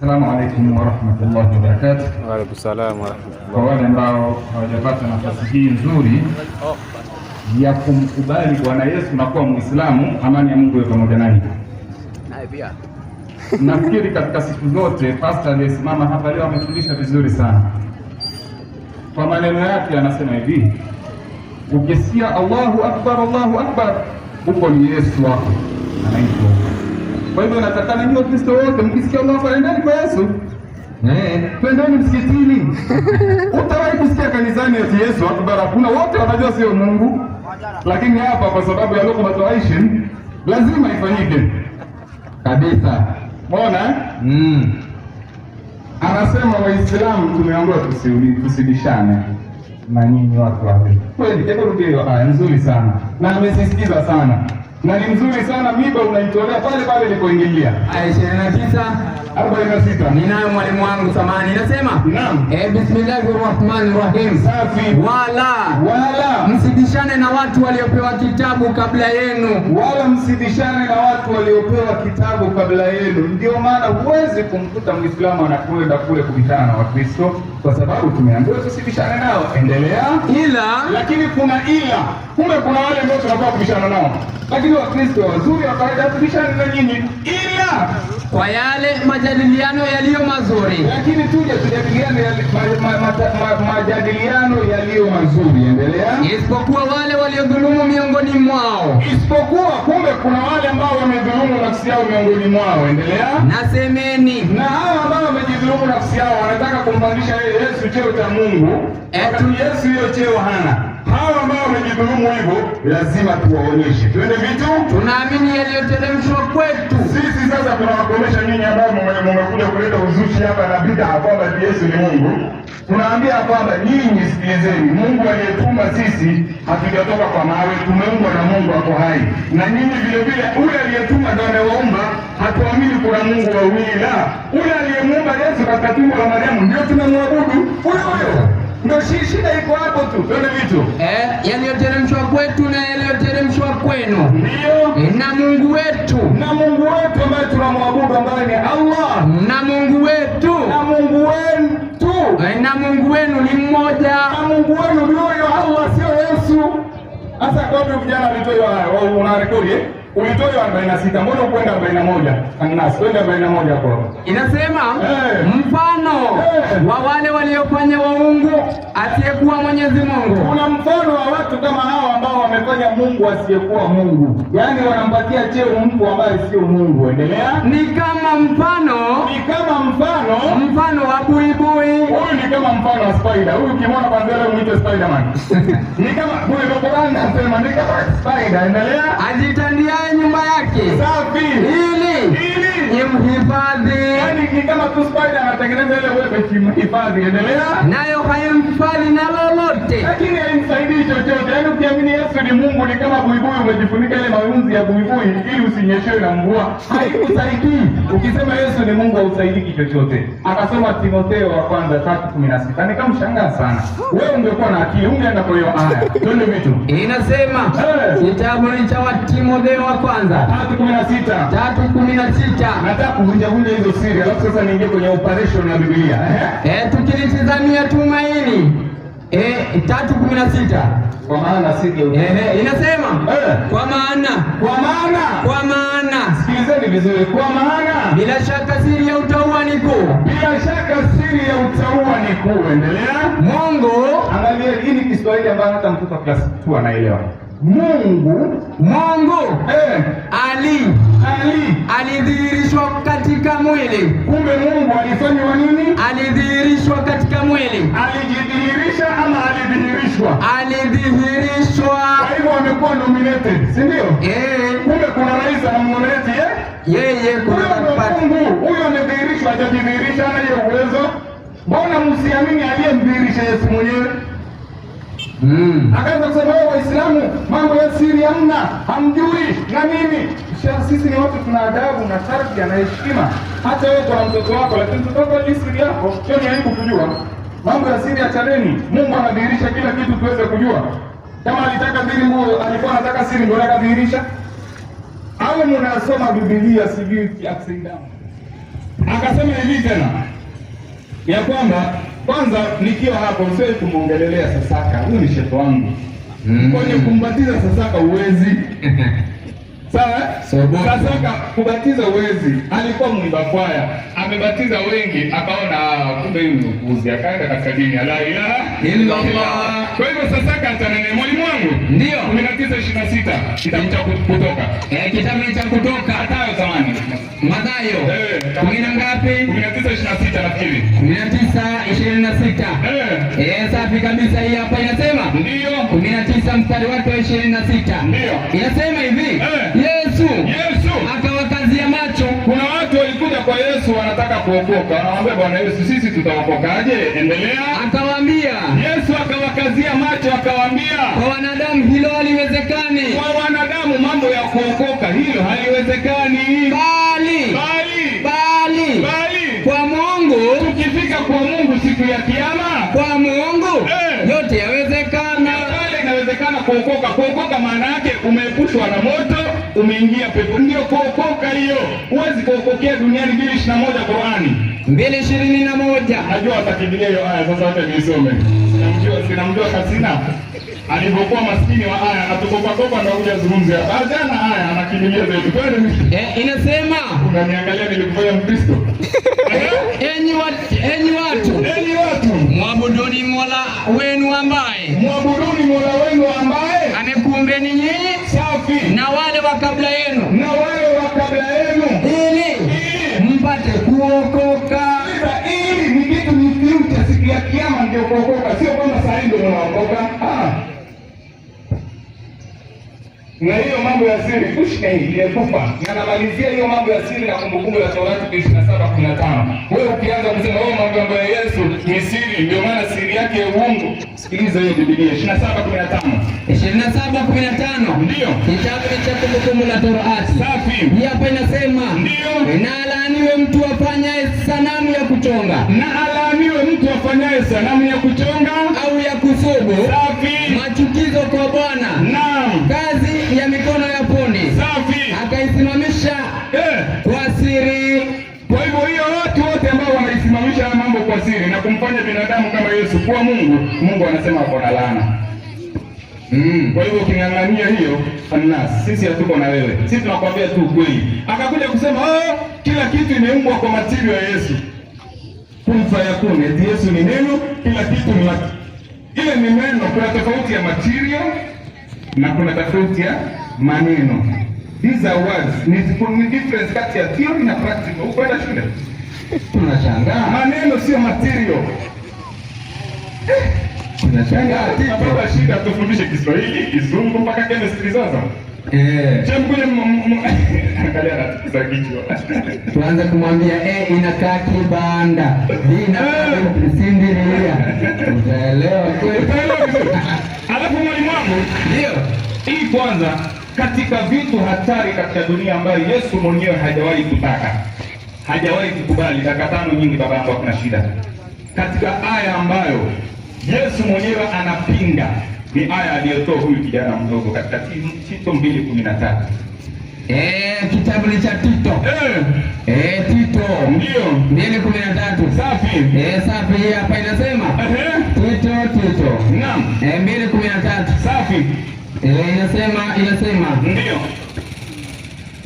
Assalamu alaikum warahmatullahi wabarakatuh. Wa alaikum salam wa rahmatullah. Kwa wale ambao hawajapata nafasi hii nzuri ya kumkubali Bwana Yesu na kuwa Muislamu, amani ya Mungu iwe pamoja nanyi. Nafikiri katika siku zote pastor aliyesimama hapa leo amefundisha vizuri sana. Kwa maneno yake anasema hivi, ukisikia Allahu akbar, Allahu akbar, huko ni Yesu wako anaitwa. Kwa hivyo natakana nyinyi Wakristo wote mkisikia Allahu akbar, endeni kwa Yesu. Twendeni msikitini. Utawahi kusikia kanisani eti Yesu akbar? Hakuna, wote wanajua sio Mungu, lakini hapa kwa sababu ya lukmatu aishin lazima ifanyike Kabisa. Umeona? Anasema Waislamu tumeambiwa tusibishane na nyinyi watu wa kweli. Hebu rudia hiyo aya nzuri sana, na amesisitiza sana na ni mzuri sana. Miba unaitolea pale pale ilipoingilia. Aya 29 46. Ninayo mwalimu wangu samani, inasema Naam. Bismillahi rahmani rahim. Safi. Wala Wala msibishane na watu waliopewa kitabu kabla yenu. Wala msibishane na watu waliopewa kitabu kabla yenu. Ndio maana huwezi kumkuta Muislamu anakwenda kule kubishana na Wakristo, kwa sababu tumeambiwa tusibishane nao. Endelea. Ila Lakini kuna ila, kumbe kuna wale ambao tunakuwa kubishana nao, lakini Wakristo wazuri wa kawaida hatubishani na nyinyi, ila kwa yale majadiliano yaliyo mazuri, lakini tuje tujadiliane majadiliano yaliyo mazuri. Endelea. Isipokuwa wale waliodhulumu miongoni mwao. Isipokuwa kumbe kuna wale ambao wamedhulumu nafsi yao miongoni mwao. Endelea. Nasemeni Na hawa ambao wamejidhulumu nafsi yao wanataka kumpandisha yeye Yesu cheo cha Mungu, wakati Yesu hiyo cheo hana. Hawa ambao wamejidhulumu hivyo lazima tuwaonyeshe. Twende vitu. Tunaamini yaliyoteremshwa kwetu. Sisi sasa tunawakomesha nyinyi ambao mmekuja kuleta uzushi hapa na bid'a kwamba Yesu ni Mungu. Tunaambia kwamba nyinyi sikilizeni, Mungu aliyetuma sisi hatujatoka kwa mawe, tumeumbwa na Mungu ako hai, na nyinyi vile vile ule aliyetuma ndio amewaumba. Hatuamini kuna Mungu wawili, la ule aliyemuumba Yesu katika tumbo la Mariamu ndio tunamwabudu huyo huyo. Ndio shida iko hapo tu. Twende vitu. Yaliyoteremshwa kwetu na yaliyoteremshwa kwenu. Ndio. Na Mungu wetu Na Mungu wetu ambaye tunamwabudu ambaye ni Allah na Mungu wetu na Mungu wetu na Mungu wenu ni mmoja. Na Mungu wenu ni huyo Allah, sio Yesu. Sasa kwa wapi vijana walitoa hiyo aya? Wewe una rekodi eh? Ulitoa hiyo 46, mbona ukwenda 41? Anas, kwenda 41 hapo. Inasema mfano wa wale waliofanya waungu asiyekuwa Mwenyezi Mungu. Kuna mfano wa watu kama hao ambao wamefanya Mungu asiyekuwa Mungu, yaani wanampatia cheo mtu ambaye sio Mungu. Endelea. Ni kama mfano Ni kama mfano mfano wa buibui Huyu ni kama mfano wa spider. Huyu ukimwona kwanza leo muite Spiderman. Ni kama huyu ndio Qur'an nasema ni kama spider. Endelea. Ajitandiaye nyumba yake Safi. ili Ili imhifadhi, yaani ni kama tu spider anatengeneza ile web ikimhifadhi. Endelea. Nayo haimhifadhi na lolote. Lakini haimsaidii chochote. Yaani ukiamini Yesu ni Mungu ni kama buibui, umejifunika ile mawinzi ya buibui ili usinyeshewe na mvua. Haikusaidii. Ukisema Yesu ni Mungu hausaidiki chochote. Akasoma Timotheo wa kwanza 3:16. Nikamshangaa sana. Wewe ungekuwa na akili ungeenda kwa hiyo aya. Twende vitu. Inasema kitabu ni cha Timotheo wa kwanza 3:16. 3:16. Nataka kuvunja vunja hizo siri, alafu sasa niingie kwenye operation ya Biblia. Tukilitizamia tumaini 3:16. Kwa maana siri ya Inasema kwa maana Kwa maana kwa maana sikilizeni vizuri, kwa maana bila shaka siri ya utauwa ni kuu. Bila shaka siri ya utauwa ni kuu. Endelea. Mungu Angalia, hii ni Kiswahili ambayo hata mtoto wa class 2 anaelewa. Mungu Mungu ali ali alidhihirishwa katika mwili. Kumbe Mungu alifanywa nini? Alidhihirishwa katika mwili. Alijidhihirisha ama alidhihirishwa? Alidhihirishwa. Kwa hivyo amekuwa nominated, si ndio? Eh. Kumbe kuna rais anamnominate yeye? Yeye Huyo kuna ndio Mungu, huyo amedhihirishwa, hajajidhihirisha, hana hiyo uwezo. Mbona msiamini aliyemdhihirisha Yesu mwenyewe? Akaanza kusema wao Waislamu mambo ya siri hamna, hamjui na nini. Sisi ni watu tuna adabu na tarbia na heshima. Hata wewe kuna mtoto wako, lakini mtoto wako hajui siri yako, sio ni aibu kujua. Mambo ya siri achaneni. Mungu anadhihirisha kila kitu tuweze kujua. Kama alitaka siri, Mungu alikuwa anataka siri ndio akadhihirisha. Au mnasoma Biblia sijui upside down. Akasema hivi tena ya kwamba kwanza, nikiwa hapo siwezi kumwongelelea Sasaka, huyu ni shehe wangu. Kwenye kumbatiza Sasaka uwezi. Sawa? Soboto. Sasaka kubatiza uwezi. Alikuwa mwimba kwaya, amebatiza wengi, akaona ah, kumbe huyu ni upuzi, akaenda katika dini ya la ilaha Illallah. Kwa hivyo Sasaka atanene mwalimu wangu. Ndio. 19:26 kitabu cha Kutoka. Kitabu cha Kutoka. Mathayo zamani. Mathayo Eh. kumi na ngapi? 19:26 nafikiri. 19:26. Safi kabisa. Hii hapa inasema Ndio. 19 mstari wake wa 26. Ndio. Inasema hivi, Yesu Yesu akawakazia macho. Kuna watu walikuja kwa Yesu wanataka kuokoka, wanamwambia Bwana Yesu, sisi tutaokokaje? Endelea. Akawaambia, Yesu akawakazia macho akawaambia, kwa wanadamu hilo haliwezekani, kwa wanadamu mambo ya kuokoka hilo haliwezekani, bali bali bali bali kwa Mungu, tukifika kwa Mungu siku ya Kiyama, kwa Mungu yote yawezekana. Pale inawezekana kuokoka. Kuokoka maana yake umeepushwa na moto, umeingia pepo, ndio kuokoka hiyo. Huwezi kuokokea duniani. 2:21 Qurani. 2:21. Najua watakimbilia hiyo aya sasa, wacha niisome. Sinamjua Kasina alivyokuwa maskini wa aya, anatukopakopa ndo kuja zungumza hapa. Jana aya anakimbilia zetu. Kwani Inasema unaniangalia nilikufanya Mkristo? Enyi watu, Enyi watu, mwabuduni Mola wenu ambaye mwabuduni Mola wenu ambaye amekuumbeni nyinyi safi na wale wa kabla yenu, na wale wa kabla yenu, ili ili mpate kuokoka. Sasa ili ni kitu ni future, siku ya Kiyama ndio kuokoka, sio kwamba saa hii ndio unaokoka. Ah. Na hiyo mambo ya siri kushne iliyekufa, na namalizia hiyo mambo ya siri na Kumbukumbu la Torati 27:15. Wewe ukianza kusema wewe mambo ya Yesu ni siri, ndio maana siri yake ya uungu. Sikiliza hiyo Biblia 27:15. 27:15. Ndio. Kitabu ni cha Kumbukumbu la Torati. Safi. Hii hapa inasema, Ndio. na alaaniwe mtu afanyaye sanamu ya kuchonga Na alaaniwe mtu afanyaye sanamu ya kuchonga. au ya kusubu, Safi. machukizo kwa Bwana, Naam. kazi ya mikono ya fundi, Safi. akaisimamisha kwa siri. Kwa hivyo hiyo watu wote ambao wanaisimamisha haya mambo kwa siri na kumfanya binadamu kama Yesu kuwa Mungu, Mungu anasema wako na laana. Kwa hivyo uking'ang'ania hiyo annas, sisi hatuko na wewe, sisi tunakwambia tu ukweli. Akakuja kusema oh, kila kitu imeumbwa kwa material ya Yesu, kun fayakun, eti Yesu ni neno, kila kitu ni ile ni neno. Kuna tofauti ya material na kuna tofauti ya maneno. These are words. Ni difference kati ya theory na practical. Ukwenda shule Tunashangaa, maneno sio material. Tunashangaa Tito. Tunapata shida tufundishe Kiswahili, Kizungu mpaka chemistry sasa. Je, mkuje angalia ratiba za kichwa. Tuanze kumwambia A inakaa kibanda, B inakaa sindiria, utaelewa kweli. Utaelewa vizuri. Alafu mwalimu wangu, Ndio. hii kwanza katika vitu hatari katika dunia ambayo Yesu mwenyewe hajawahi kutaka, hajawahi kukubali. Dakika tano nyingi, baba yangu, hakuna shida. Katika aya ambayo Yesu mwenyewe anapinga ni aya aliyotoa huyu kijana mdogo katika Tito 2:13. Kitabu ni cha Tito. Tito Ndio. 2:13. Safi. Safi. Hii hapa inasema Tito, Tito Naam. 2:13. Safi. Inasema Ndio.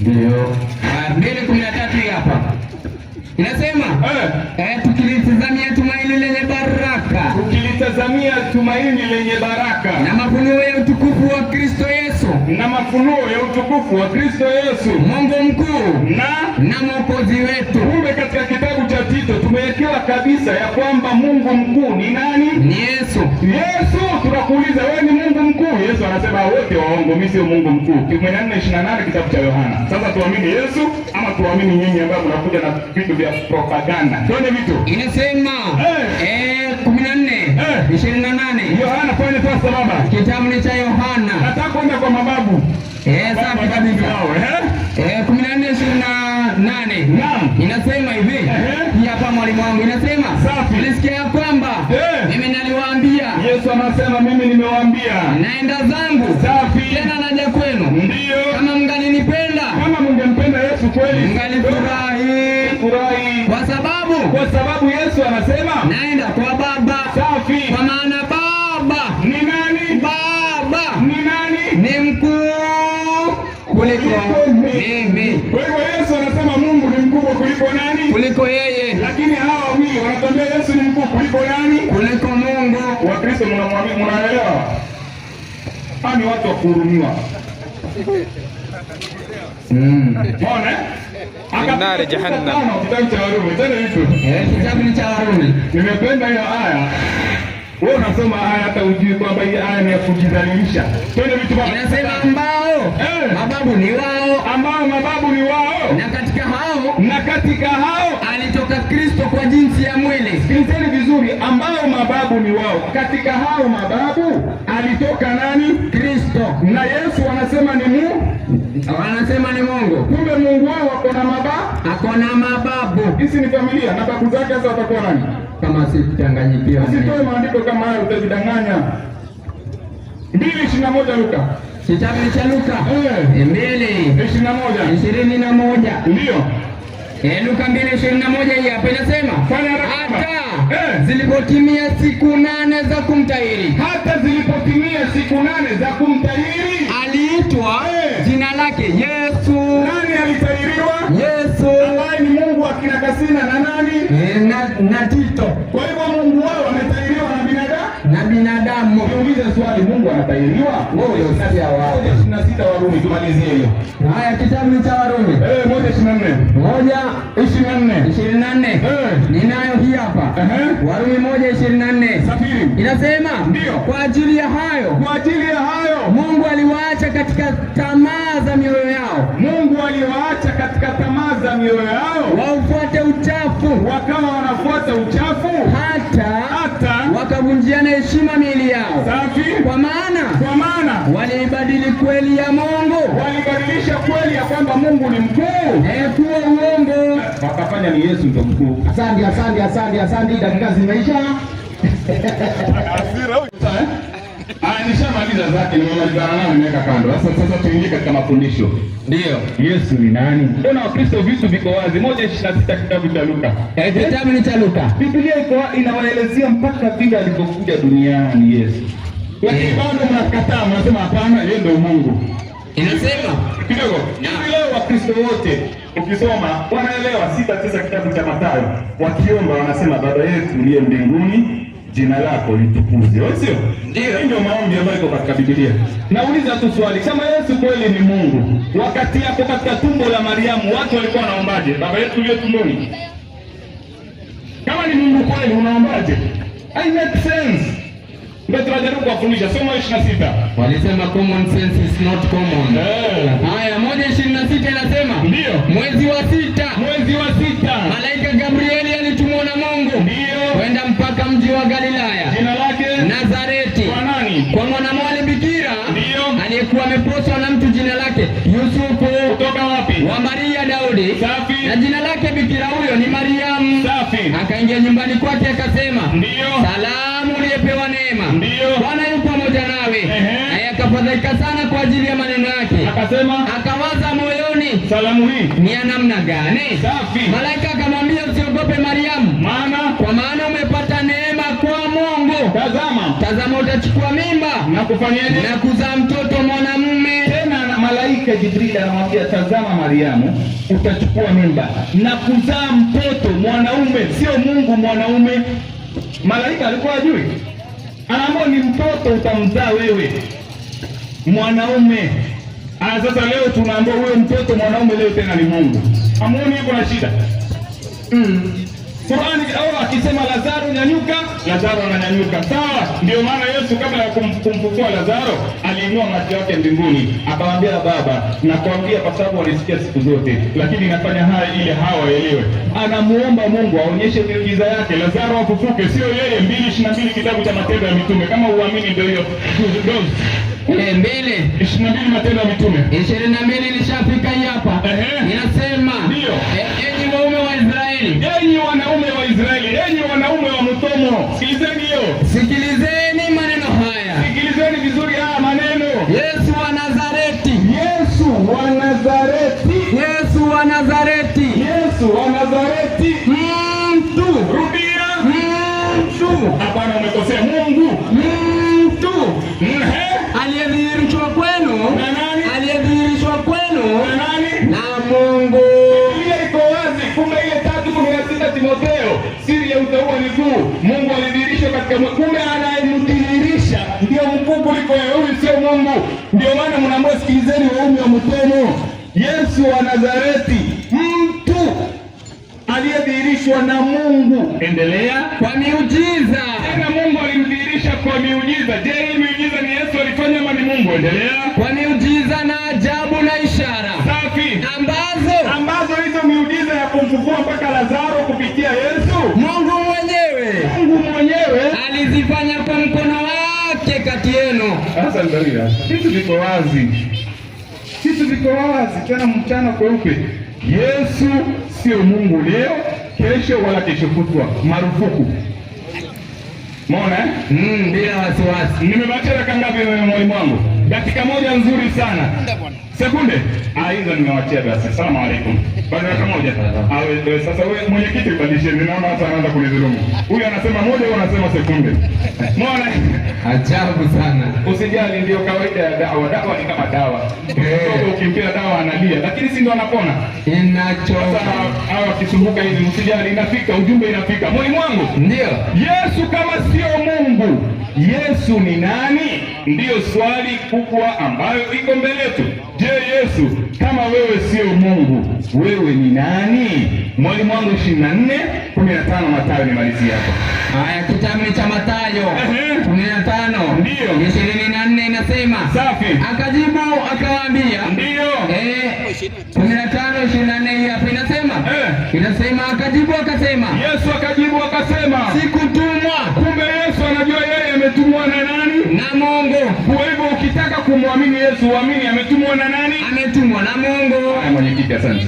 ndio 2:13 hii hapa inasema tukilitazamia tumaini lenye baraka Ukilitazamia tumaini lenye baraka na mafunuo ya utukufu wa Kristo Yesu, na mafunuo ya utukufu wa Kristo Yesu, Mungu mkuu na na Mwokozi wetu. Kumbe katika kitabu cha Tito tumewekewa kabisa ya kwamba Mungu mkuu ni nani? Ni Yesu. Yesu. Tunakuuliza wewe ni Mungu mkuu? Yesu anasema wote waongo, mimi sio Mungu mkuu. 14:28 kitabu cha Yohana. Sasa tuamini Yesu ama tuamini nyinyi ambao mnakuja na vitu vya propaganda? Tuone vitu. Inasema 14 28 Yohana, fanya sasa baba. Kitabu ni cha Yohana. Nataka kwenda kwa mababu. Safi kabisa. Wao, eh? 14:28. Naam. Inasema hivi. Hii hapa mwalimu wangu inasema. Safi. Nilisikia ya kwamba mimi naliwaambia, Yesu anasema mimi nimewaambia. Naenda zangu. Safi. Tena naja kwenu. Ndio. Kama mngalinipenda, Kama mngempenda Yesu kweli, mngalifurahi. Msifurahi Kwa sababu kwa sababu Yesu anasema naenda kwa Baba, safi. kwa maana Baba Ni nani? Baba Ni nani? ni mkuu kuliko mimi, Kwa hivyo Yesu anasema Mungu ni mkubwa kuliko nani? kuliko yeye, Lakini hawa wawili wanatuambia Yesu ni mkuu kuliko nani? kuliko Mungu. Wakristo mnamwamini, mnaelewa? Hawa ni watu wa kuhurumiwa. Umeona? Eh? Min nari jahannam. Tano, kitabu cha Warumi. Tena hicho. Kitabu ni cha Warumi. Nimependa hiyo aya. Wewe unasoma aya hata hujui kwamba hii aya ni ya kujidhalilisha. Twende vitu baba. Inasema ambao mababu ni wao, Ambao mababu ni wao na katika hao na katika hao alitoka Kristo kwa jinsi ya mwili. Sikilizeni vizuri, ambao mababu ni wao, katika hao mababu alitoka nani? Kristo Na Yesu anasema ni Mungu. Wanasema ni Mungu, Kumbe Mungu wao wako na mababu. ako na mababu. Hizi ni familia na babu zake sasa watakuwa nani? Kama si kuchanganyikiwa. Usitoe maandiko kama hayo, utajidanganya. 2:21 Luka. Kitabu ni cha Luka 2 21 21. Ndio. Luka 2:21 hii hapa inasema Fanya haraka. hata zilipotimia siku 8 za kumtahiri, Hata zilipotimia siku 8 za kumtahiri, aliitwa jina lake Yesu. Nani alitahiriwa? Yesu Ambaye ni Mungu akina Kasina na nani? Na Tito. Kwa hivyo Mungu wao ametahiriwa na binadamu? Na binadamu. Niulize swali, Mungu anatahiriwa? Wewe usikia wapi? 26 Warumi, tumalizie hiyo. Haya, kitabu ni cha Warumi. 1:24. 1 24. 24. Ninayo hii hapa. Warumi 1:24. Safiri. Inasema Ndio. kwa ajili ya hayo, Kwa ajili ya hayo Mungu aliwaacha katika tamaa za mioyo yao, Mungu aliwaacha katika tamaa za mioyo yao, waufuate uchafu, wakawa wanafuata uchafu, hata wakavunjiana heshima miili yao. Safi. Kwa maana Kwa maana waliibadili kweli ya Mungu walibadilisha kweli ya kwamba Mungu ni mkuu, kuwa uongo. Wakafanya ni Yesu ndio mkuu. Asante, asante, asante, asante. Dakika zimeisha. Nishamaliza zake, nimemalizana nayo, nimeweka kando. Sasa tuingie katika mafundisho. Ndio. Yesu ni nani? Mbona Wakristo vitu viko wazi? 1:26 kitabu cha Luka. Kitabu ni cha Luka. Biblia iko inawaelezea mpaka vile alivyokuja duniani Yesu. Lakini bado mnakataa, mnasema hapana, yeye ndio Mungu. Inasema Kidogo. Hivi leo Wakristo wote ukisoma wanaelewa 6:9 kitabu cha Mathayo. Wakiomba wanasema Baba yetu uliye mbinguni, jina lako litukuzwe. Sio? Ndio. Hii ndio maombi ambayo iko katika Biblia. Nauliza tu swali, kama Yesu kweli ni Mungu, wakati yako katika tumbo la Mariamu watu walikuwa wanaombaje? Baba yetu uliye tumboni. Kama ni Mungu kweli unaombaje? I make sense. Ndio tunajaribu kuwafundisha. Soma 26. Walisema common sense is not common. Haya, 1:26 inasema Ndio. Mwezi wa 6. Mwezi wa 6. Malaika Gabrieli alitumwa na Mungu. Ndio. Kwenda mpaka mji wa Galilaya. Jina lake Nazareti. Kwa nani? Kwa mwanamwali bikira. Ndio. Aliyekuwa ameposwa na mtu jina lake Yusufu. Kutoka wapi? Wa Maria Daudi. Safi. Na jina lake bikira huyo ni Mariamu. Safi. Akaingia nyumbani kwake akasema, Ndio. Salamu uliyepewa neema. Ndio. Bwana yupo pamoja nawe. Naye akafadhaika sana kwa ajili ya maneno yake. Akasema, Akawaza moyoni, salamu hii ni ya namna gani? Safi. Malaika akamwambia, usiogope Mariamu, maana kwa maana umepata neema kwa Mungu. Tazama, Tazama utachukua mimba na kufanyaje? Na kuzaa mtoto mwanamume. Tena malaika Jibril anamwambia, tazama Mariamu, utachukua mimba na kuzaa mtoto mwanaume, sio Mungu mwanaume. Malaika alikuwa hajui, anaambiwa ni mtoto utamzaa wewe mwanaume. Sasa leo tunaambiwa huyo mtoto mwanaume leo tena ni Mungu. Amuoni yuko na shida? Qur'ani au akisema Lazaro nyanyuka, Lazaro ananyanyuka. Sawa, ndio maana Yesu kabla ya kumfufua Lazaro aliinua macho yake mbinguni akamwambia, Baba, nakwambia kwa sababu walisikia siku zote, lakini nafanya haya ili hawa waelewe. Anamuomba Mungu aonyeshe miujiza yake, Lazaro afufuke, sio yeye. 2:22 kitabu cha Matendo ya Mitume. Kama uamini ndio hiyo. 2:22 Matendo ya Mitume. 22 ilishafika hii hapa. Inasema, Ndio. Enyi waume wa Israeli. Enyi wanaume wa Israeli, enyi wanaume wa Mutomo, sikilizeni hiyo. Sikilizeni maneno haya. Sikilizeni vizuri haya maneno. Yesu wa Nazareti. Yesu wa Nazareti. Yesu wa Nazareti. Yesu wa Nazareti. Umekosea. Mungu Mtu Ehe. aliyedhihirishwa kwenu, Na nani? aliyedhihirishwa kwenu Na nani? na Mungu. Biblia iko wazi. Kumbe ile 3:16 Timotheo, siri ya utauwa ni kuu. Mungu alidhihirishwa katika kumbe anayemdhihirisha ndio mkuu kuliko yeye. Huyu sio Mungu. Ndio maana mnaambiwa, sikilizeni waume wa mtemo. Yesu wa Nazareti, mtu aliyedhihirishwa na Mungu. Endelea. Kwa miujiza Tena Mungu alimdhihirisha kwa miujiza. Je, hii miujiza ni Yesu alifanya ama ni Mungu? Endelea. Kwa miujiza na ajabu na ishara Safi. ambazo Ambazo hizo miujiza ya kumfufua mpaka Lazaro kupitia Yesu, Mungu mwenyewe Mungu mwenyewe alizifanya kwa mkono wake kati yenu. Sasa ndio vitu viko wazi, vitu viko wazi tena mchana kweupe. Yesu sio Mungu leo, kesho wala kesho kutwa, marufuku. Umeona eh? Bila wasiwasi. Nimebakia dakika ngapi mwalimu wangu? Dakika moja nzuri sana. Sekunde? Ah, hizo nimewachia basi. Asalamu alaykum. Bado dakika moja. Ah, sasa wewe mwenyekiti ubadilishe, ninaona hata anaanza kunidhulumu. Huyu anasema moja, huyu anasema sekunde. Umeona? Ajabu sana. Usijali, ndio kawaida ya dawa. Dawa ni kama dawa. Mtoto ukimpea dawa analia, lakini si ndio anapona? Inachoka. Sasa hawa wakisumbuka hivi, usijali, inafika ujumbe, inafika. Mwalimu wangu, Ndio. Yesu kama sio Mungu, Yesu ni nani? Ndiyo swali kubwa ambayo iko mbele yetu. Je, Yesu kama wewe sio Mungu, wewe ni nani? Mwalimu wangu, 24:15 Mathayo, nimalizie hapo. Haya, kitabu cha Mathayo 15 Ndio. 24 inasema, Safi. akajibu akawaambia, Ndio. 15:24 hii hapa inasema, inasema akajibu akasema, Yesu akajibu akasema, sikutumwa Kumbe Yesu anajua yeye ametumwa na nani? Na Mungu. Kwa hivyo ukitaka kumwamini Yesu, uamini ametumwa na nani? Ametumwa na Mungu. Haya, mwenyekiti, asante.